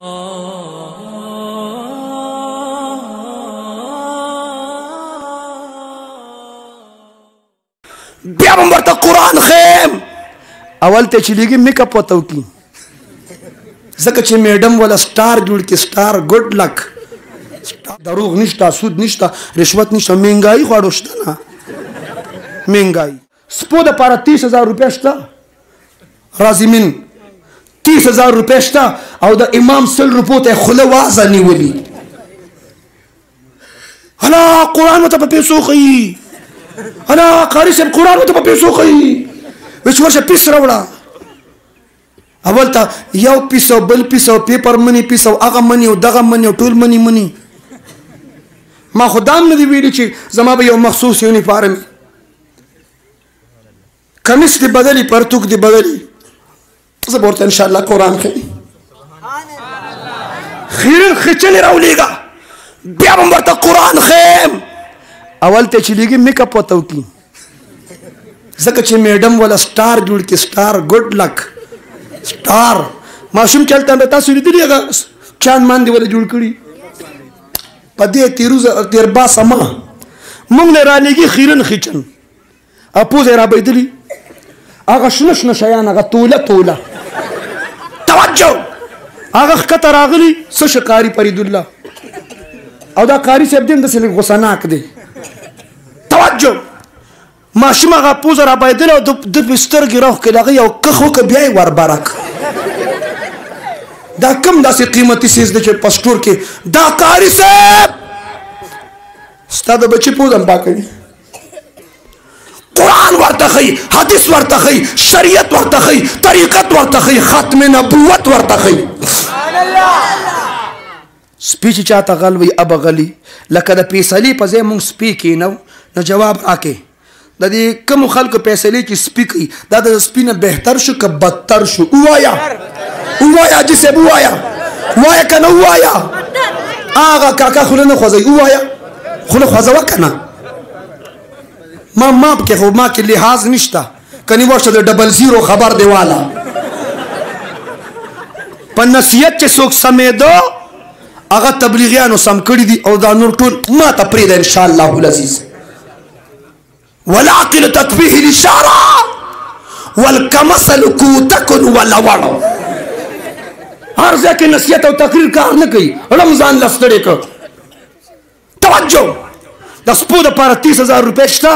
بیا به ورته قرآن ښیم. اول ته چې لېږي میک اپ ورته وکړي، ځکه چې میډم ولا سټار جوړ کړي، سټار ګډ لک. دروغ نشته، سود نشته، رشوت نشته، مهنګایي خواړو شته نه، مهنګایي. سپو دپاره 30,000 روپۍ شته، راضمین 30,000 روپۍ شته، او د امام 100 روپو ته یې خوله وازه نیولي. هلا قرآن ورته په پیسو ښیي، هلا قاري صاحب قرآن ورته په پیسو ښیي، وایي چې ورشه پیس راوړه. اول ته یو پیس او بل پیس او پیپر منی پیس او هغه منی او دغه منی او ټول منی منی. ما خو دا هم نه دي ویلي چې زما به یو مخصوص یونیفارم، کمیس دې بدلي، پرتوک دې بدلي، زه به ورته انشاءالله قرآن ښیم. خیرن خچنې راولېږه، بیا به ورته قرآن ښیم. اول ته چې لېږي میک اپ ورته وکړي، ځکه چې میډم ولا سټار جوړ کړي، سټار ګډ لک سټار. ماشوم چې هلته تاسو لیدلي هغه چاند مان دې ولا جوړ کړي په دې تیروزه تیرباسه ما موږ له رالېږي خیرن خیچن او پوزه یې رابیدلي، هغه شنه شنه شیان، هغه توله توله. توجه، هغه ښکته راغلي څه شي قاري فریدالله، او دا قاري صاحب دی هم داسې لږ غوسه ناک دی. توجه، ماشوم هغه پوزه رابایدله او ده پې سترګې راوښکلې، هغه یو کښ وکړ، بیا یې وربره کړ. دا کوم داسې قیمتي څیز دی چې په سټور کې دا قاري صاحب ستا د بچي پوزه هم پاکوي؟ قرآن ورته ښیي، حدیث ورته ښیي، شریعت ورته ښیي، طریقت ورته ښیي، ختم نبوت ورته ښیي. سپي چې چاته غل وي ابه غلي، لکه د فیصلې په ځای مونږ سپي کینو، نو جواب راکې د دې کومو خلکو فیصلې چې سپي کوي، دا د سپي نه بهتر شو که بدتر شو؟ ووایه، ووایه حاجي صاحب، ووایه، وایه که نه ووایه؟ هغه کاکا خوله نه خوځوي، ووایه، خوله خوځوه که نه؟ ما ما پکې خو ما کې لحاظ نشته، کني ورشه د 00 خبر دی والا. په نصیحت چې څوک سمېده هغه تبلیغیانو سم کړي دي، او دا نور ټول ما ته پرېږده انشاءالله العزیز. والعقل تکفیه الاشاره والکمثل کوتک ولوړ. هر ځای کې نصیحت او تقریر کار نه کوي، رمضان له ستړی کړ. توجه، د سپو دپاره 30,000 روپۍ شته،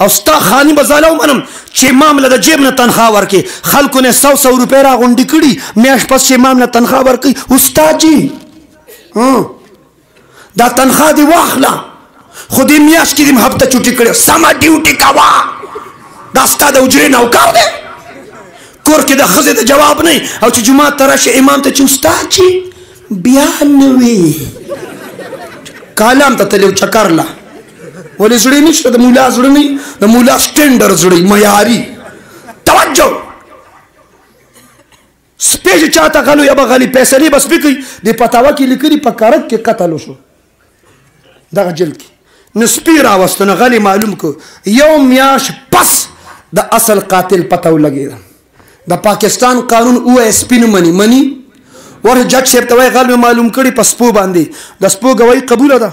او ستا خاني به زه ومنم چې امام له د جیب نه تنخوا ورکړي. خلکو نه 100 روپۍ راغونډې کړي، میاشت پس چې امام له تنخوا ورکوي، استاد جي دا تنخوا دې واخله، خو دې میاشت کې دې هم هفته چوټي کړې، سمه ډیوټي کوه، دا ستا د حجرې نوکر دی. کور کې د ښځې د جواب نه، او چې جومات ته راشي امام ته چې استاد جي بیا نه وي، کالام ته تللی چکر له، ولې زړه نشته، د مولا زړه نه، د مولا سټنډر زړه معیاري. توجه، سپی چې چاته غلو یا به غلي، فیصلې به سپي کوي. د فتاوا کې لیکلي په کرک کې قتل وشو، دغه جلد کې نو سپي راوستو، نو غلي معلوم کړو. یو میاشت پس د اصل قاتل پته ولګېده. د پاکستان قانون ووایه سپي نه مني، مني ورته جج صاحب ته وایي غل مې معلوم کړي په سپو باندې، د سپو ګواهي قبوله ده،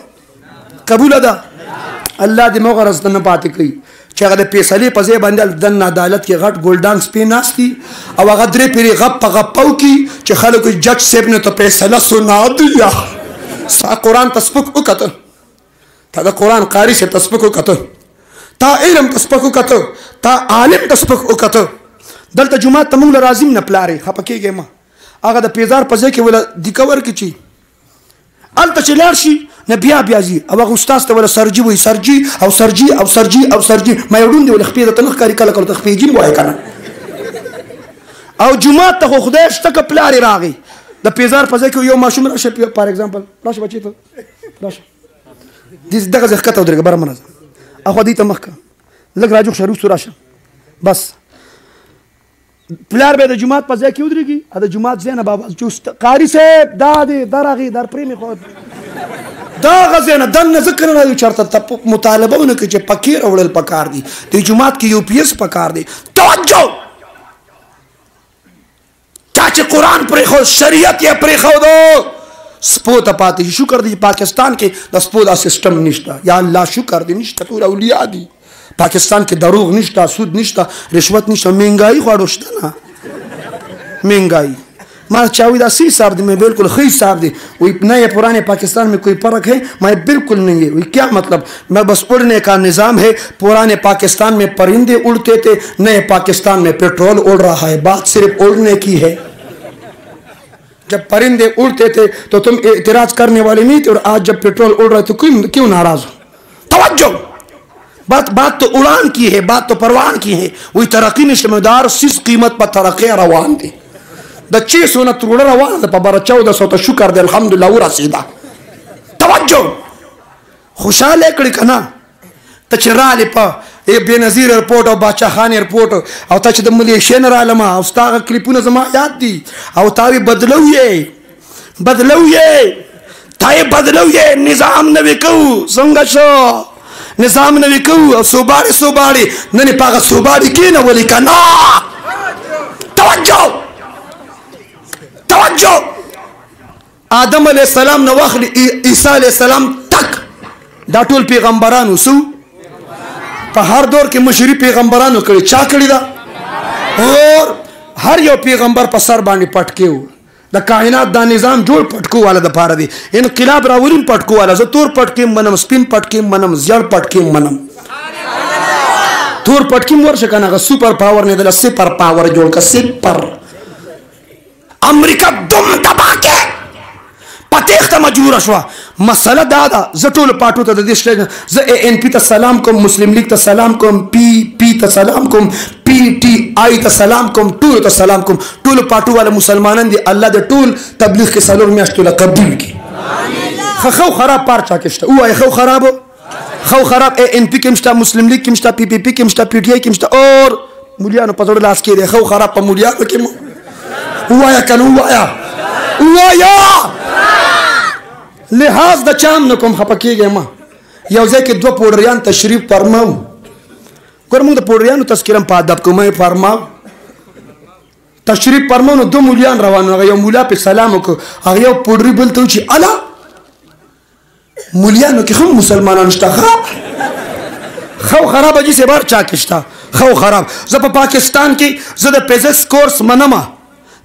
قبوله ده. الله دې مو غرض ته نه پاتې کوي چې هغه د فیصلې په ځای باندې دننه عدالت کې غټ ګلډان سپی ناست دي، او هغه 3 پیرې غپ په غپو کي چې خلکو جج صاحب نه ته فیصله سنا دیا. ستا قرآن ته سپک وکته، تا د قرآن قاري صاحب ته سپک وکته، تا علم ته سپک وکته، تا عالم ته سپک وکته. دلته جومات ته موږ له راځیم نه پلارې، خفه کېږئ مه. هغه د پیزار په ځای کې وله دیکه ورکړي چې هلته چې لاړ شي نه بیا بیا ځي، او هغه استاد ته وله سرجي وایي، سرجي او سرجي او سرجي او سرجي. ما یو ړوند دی ولې خپې درته نه ښکاري، کله کله ته خپې جیم وایې که نه. او جومات ته خو خدای شته که پلار یې راغی د پیزار په ځای کې یو ماشوم راشه، فار اګزامپل راشه بچې ته راشه، دې دغه ځای ښکته ودرېږه، بره مه راځه، اخوا دې ته مخ کړه، لږ راجوخ شه، وروسته راشه. بس پلار به د جومات په ځای کې ودرېږي، د جومات ځای نه به اواز چې قاري صاحب دا دی، دا راغی، در پرې مې خو دا هغه ځای نه دننه ځکه نه راځي چېرته مطالبه ونه کړي چې پکې راوړل پکار دي، د جومات کې یو پي اس پکار دی. توجه، چا چې قرآن پرېښود، شریعت یې پرېښود، سپو ته پاتې شي. شکر دی پاکستان کې د سپو دا سیستم نشته. یا الله شکر دی نشته، ټول اولیاء دي. پاکستان کې دروغ نشته، سود نشته، رشوت نشته، مهنګایي خواړو شته نه. مهنګایي ما چاوي دا سی صاحب دی، میں بالکل خی صاحب دی. وی نئے پرانے پاکستان میں کوئی فرق ہے؟ میں بالکل نہیں ہے. وی کیا مطلب؟ میں بس اڑنے کا نظام ہے. پرانے پاکستان میں پرندے اڑتے تھے، نئے پاکستان میں پیٹرول اڑ رہا ہے. بات صرف اڑنے کی ہے. جب پرندے اڑتے تھے تو تم اعتراض کرنے والے نہیں تھے، اور آج جب پیٹرول اڑ رہا ہے تو کیوں ناراض ہو؟ توجہ، بات تو اڑان کی ہے، بات تو پروان کی ہے. وہی ترقی نشته، دار سیس قیمت پر ترقی روان دی. د 600 نه تروړه روانه ده په بره 1400 ته، شکر دی الحمدلله ورسېده. توجه، خوشحاله کړې که نه؟ ته چې رالې په بېنظیر ایرپورټ او باچا خان ایرپورټ، او ته چې د ملیشیا نه رالمه، او ستا هغه کلیپونه زما یاد دي، او تا وې بدلو یې، بدلو یې، تا یې بدلو یې، نظام نوی کوو. څنګه شو نظام نوی کوو؟ او سوباړې سوباړې نن یې په هغه سوباړې کښېنولې که نه؟ توجه، توجه، آدم علیه السلام نه واخلي عیسی علیه السلام تک دا ټول پیغمبرانو سو. په هر دور کې مشري پیغمبرانو کړې. چا کړې ده؟ اور هر یو پیغمبر په سر باندې پټکې و. د کائنات دا نظام جوړ پټکو والا د پاره دی. انقلاب راولیم پټکو والا. زه تور پټکې منم، سپین پټکې منم، زیړ پټکې منم. تور پټکې ورشه که نه، هغه سوپر پاور نه دی، سپر پاور جوړ که سپر. امریکا دم دبا کې په تېښته مجبوره شوه. مسله دا ده، زه ټولو پارټو ته د دې سټیج، زه اے این پي ته سلام کوم، مسلم لیګ ته سلام کوم، پی پی ته سلام کوم، پی ټي آی ته سلام کوم، ټولو ته سلام کوم. ټولو پارټو والا مسلمانان دي. الله دې ټول تبلیغ کې څلور میاشتو له قبول کړي. ښه خراب پار چا کې شته؟ ووایه ښه خراب، ښه خراب اے این پي کې هم شته، مسلم لیګ کې هم شته، پی پی پي کې هم شته، پی ټي آی کې هم شته. اور مولیانو په زړه لاس کې دی. ښه خراب په مولیانو کې مو ووایه که نه؟ ووایه، ووایه. لحاظ د چام نه کوم، خفه کېږی مه. یو ځای کې دوه پوډریان تشریف فرماو. ګوره موږ د پوډریانو تذکره هم په ادب کوو. ما یې فرماو تشریف فرماو، نو دوه مولیان روان وو. هغه یو مولا پې سلام وکړ، هغه یو پوډري بل ته چې الا مولیانو کې هم مسلمانان شته. ښه او خراب حاجي صاحب هر چا کې شته. ښه او خراب. زه په پاکستان کې زه د فزکس کورس منمه،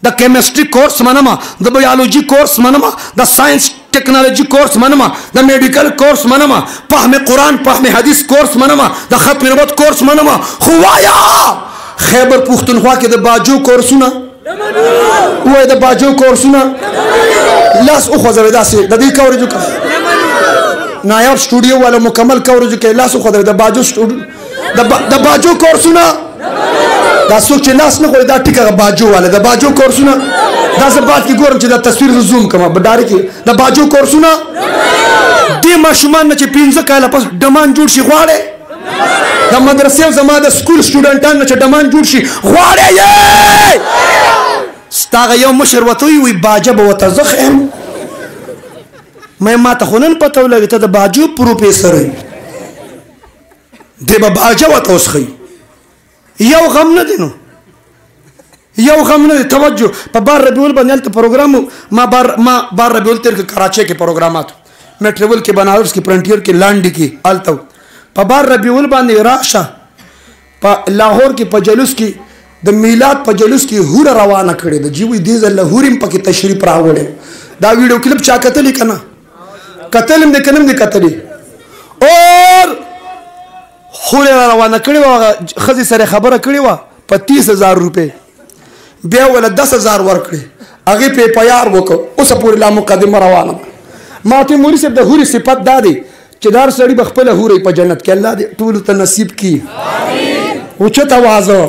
د کیمستري کورس منمه، د بیولوژي کورس منمه، د ساينس ټکنالوژي کورس منمه، د میډیکل کورس منمه، فهم قرآن فهم حدیث کورس منمه، د ختم نبوت کورس منمه. خو وایا خیبر پښتونخوا کې د باجو کورسونه وای، د باجو کورسونه لاس وخوځوي داسې د دې کورجو کې نایاب سټوډیو والا مکمل کورجو کې لاس وخوځوي. د باجو سټوډیو د باجو کورسونه دا څوک چې لاس نه خوري دا ټیک هغه باجو والا د باجو کورسونه. دا زه بعد کې ګورم چې دا تصویر زه زوم کړم ډایرکټ کې د باجو کورسونه. دې ماشومان نه چې 5 کاله پس ډمان جوړ شي غواړي، د مدرسې او زما د سکول سټوډنټان نه چې ډمان جوړ شي غواړي یې. ستا هغه یو مشر ورته وایي باجه به ورته زه ښیم. ما ته خو نن پته ولګېده ته د باجو پروفیسر یې، دی به باجه ورته اوس ښیي. یو غم نه دی، نو یو غم نه دی. توجه، په 12 ربیع الاول باندې هلته پروګرام، ما 12 ربیع الاول تېر کړ کراچۍ کې پروګرامات، میټریول کې، بنارس کې، فرنټیر کې، لانډي کې، هلته په 12 ربیع الاول باندې راشه په لاهور کې په جلوس کې د میلاد په جلوس کې هوره روانه کړې ده. جی وایي دې ځل له هورې هم پکې تشریف راوړی. دا ویډیو کلپ چا کتلی که نه؟ کتلی هم دی که نه هم دی کتلی؟ اور خورې را روانه کړې وه، هغه ښځې سره خبره کړې وه په 30,000 روپۍ، بیا وله 10,000 ورکړې، هغې پې پیار وکړ. اوسه پورې لا مقدمه روانه ده. ما ته مولوي صاحب د هورې صفت دا دی چې د هر سړي به خپله هوره په جنت کې. الله دې ټولو ته نصیب کړي. اوچته وازه.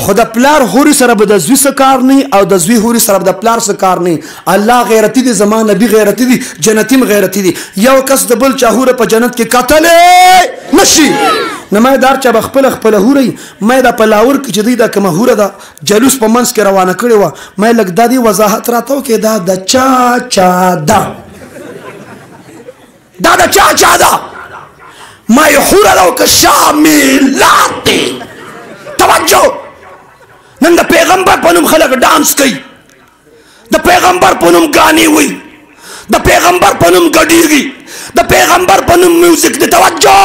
خو د پلار هورې سره به د زوی څه کار نه او د زوی هورې سره به د پلار څه کار نه. الله غیرتي دی، زما نبی غیرتي دی، جنتي هم غیرتي دی. یو کس د بل چا هوره په جنت کې کتلی نشي. نه ما د هر چا به خپله خپله هوره وي. ما دا په لاهور کې چې دوی دا کومه هوره ده جلوس په منځ کې روانه کړې وه، ما یې لږ دا دې وضاحت راته وکړې، دا د چا چا ده؟ دا د چا چا ده؟ ما یې هوره ده او که شاملات دی؟ توجه، نن د پیغمبر په نوم خلک ډانس کوي، د پیغمبر په نوم ګانې وایي، د پیغمبر په نوم ګډیږي، د پیغمبر په نوم میوزیک دی. توجه،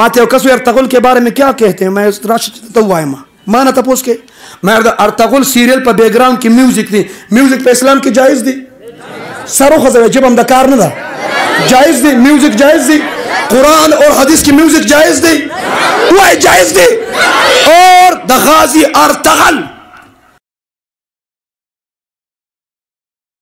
ما ته یو کس ارتغل کے بارے میں کیا کہتے ہیں؟ میں راشد ته وایم، ما نه تپوس کې مې د ارتغل سیریل په بیک ګراوند کې میوزیک دی، میوزیک په اسلام کې جایز دی؟ سر وخوځوه، ژبه هم د کار نه ده. جایز دی؟ میوزیک جایز دی؟ قرآن اور حدیث کی میوزک جائز دی؟ وای جائز دی. اور د غازی ارتغل